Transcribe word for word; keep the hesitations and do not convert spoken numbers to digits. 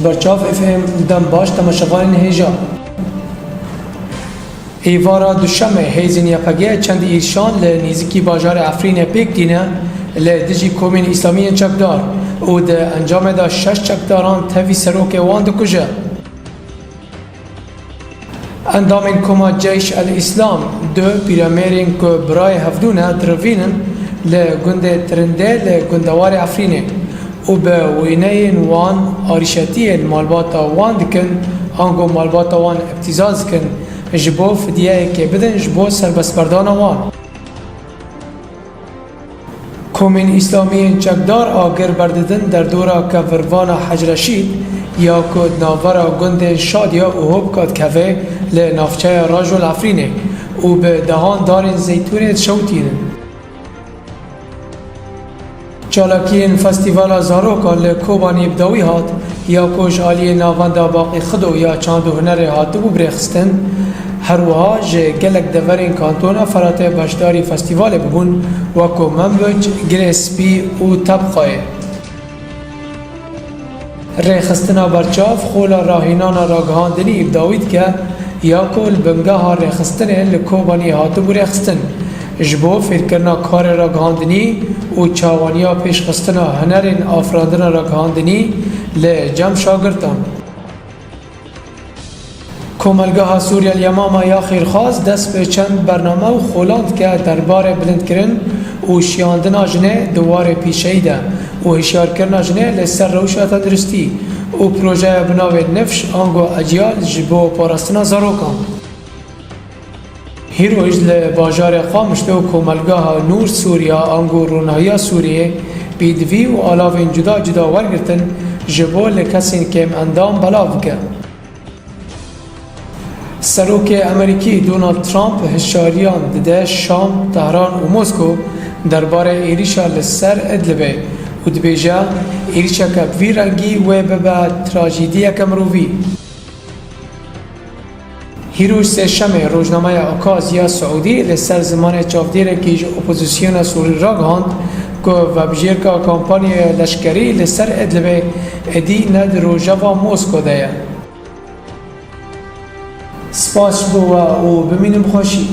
Berçav F M, dem baş temaşevanên hêja. Êvara duşemê hêzên Y P G çend êrişan li nêzîkî bajarê Efrînê pêk tîne li dijî komên Îslamî yên çekdar û di encamê de şeş çekdaran tevî serokê wan dikuje. Endamên Koma Ceyş el Îslam du pîremêrên ku birayê hevdû ne dirivînin li gundê Tirindê li gundewarê Efrînê û bi wêneyên wan arîşetiyê li malbata wan dikin, ango malbata wan îbtîzaz dikin, ji bo fidyeyekê bidin ji bo serbestberdana wan. Komên Îslamî yên çekdar agir berdidin derdora kevirvana Hec Reşîd ya ku di navbera gundên Şadiya û Hopka dikeve li navçeya Rajo li Efrînê û bi dehan darên zeytûnê dişewitînin. Çalakiyên Festîvala Zarokan li Kobanî bi dawî hat, ya ku ji aliyê Navenda Baqî Xido ya Çand û Hunerê hatibû birêxistin, her wiha ji gelek deverên Kantona Feratê beşdarî festîvalê bibûn, wek ku Memluc, Girê Spî û Tebqayê. Rêxistina Berçav xola rahînana ragihandinî bi dawî dike, ya ku li bingeha rêxistinê li Kobanî hatibû rêxistin, ji bo fêrkirina karê ragihandinî û çawaniya pêşxistina hunerên afirandina ragihandinî li cem şagirtan. Komelgeha Sûriya li Yemama ya Xêrxwaz dest bi çend bername û xolan dike derbarê bilindkirin û şiyandina jinê di warê pîşeyî de û hişyarkirina jinê li ser rewşa tenduristî û projeya bi navê Nifş ango Eciyal ji bo parastina zarokan. Hîroj li bajarê Qamişlo komelgeha Nûr Sûriya ango Ronahiya Sûriyê pêdivî û alavên cuda cuda wergirtin ji bo li kesên kêmendam belav bike. Serokê Amerîkî Donald Trump hişyariyan dide Şam, Tehran û Mosko derbarê êrîşa li ser Idlibê û dibêje, êrîşeke bi vî rengî wê bibe trajîdiyeke mirovî. Hîroj sêşemê rojnameya Okaz ya Siûdî li ser zimanê çavdêrekî ji opozisyona Sûrî ragihand ku vebijêrka kampanyaya leşkerî li ser Idlibê êdî ne di rojeva Mosko de ye. Spas ji bo we û bimînin bi xweşî.